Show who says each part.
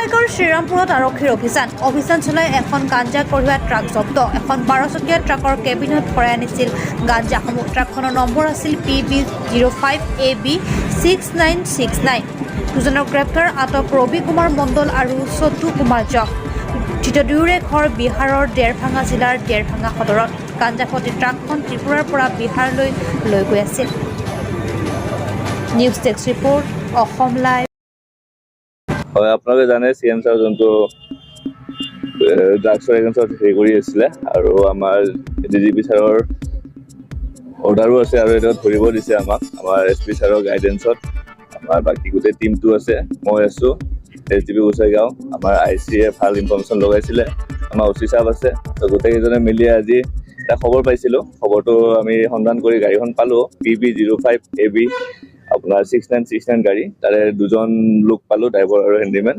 Speaker 1: গোসাইগাঁৱৰ শ্ৰীৰামপুৰত আৰক্ষীৰ অভিযান। অভিযান চলাই এখন গাঞ্জা কঢ়িওৱা ট্ৰাক জব্দ। এখন 12 চকীয়া ট্ৰাকৰ কেবিনত ভৰাই আনিছিল গাঞ্জাসমূহ। ট্ৰাকখনৰ নম্বৰ আছিল PB 05 AB 6969। দুজনক গ্ৰেপ্তাৰ। আটক ৰবি কুমাৰ মণ্ডল আৰু চতু কুমাৰ জক। ধৃত দুয়োৰে ঘৰ বিহাৰৰ দেৰভাঙা জিলাৰ দেৰভাঙা সদৰত। গাঞ্জাভৰ্তি ট্ৰাকখন ত্ৰিপুৰাৰ পৰা বিহাৰলৈ লৈ গৈ আছিল। News desk report, Assam live.
Speaker 2: হয়, আপোনালোকে জানে চি এম ছাৰ যোনটো ড্ৰাগছৰ এগেইনষ্টত হেৰি কৰি আছিলে আৰু আমাৰ ডি জি পি ছাৰৰ অৰ্ডাৰো আছে আৰু এইটো ধৰিব দিছে আমাক। আমাৰ এছ পি ছাৰৰ গাইডেঞ্চত আমাৰ বাকী গোটেই টীমটো আছে, মই আছোঁ, এছ ডি পি গোসাইগাঁও, আমাৰ I চিয়ে ভাল ইনফৰ্মেশ্যন লগাইছিলে, আমাৰ অ' চি চাব আছে। তো গোটেইকেইজনে মিলি আজি এটা খবৰ পাইছিলোঁ। খবৰটো আমি সন্ধান কৰি গাড়ীখন পালোঁ, PB 05 AB আপোনাৰ 6969 গাড়ী। তাৰে দুজন লোক পালোঁ, ড্ৰাইভাৰ আৰু হেণ্ডিমেন।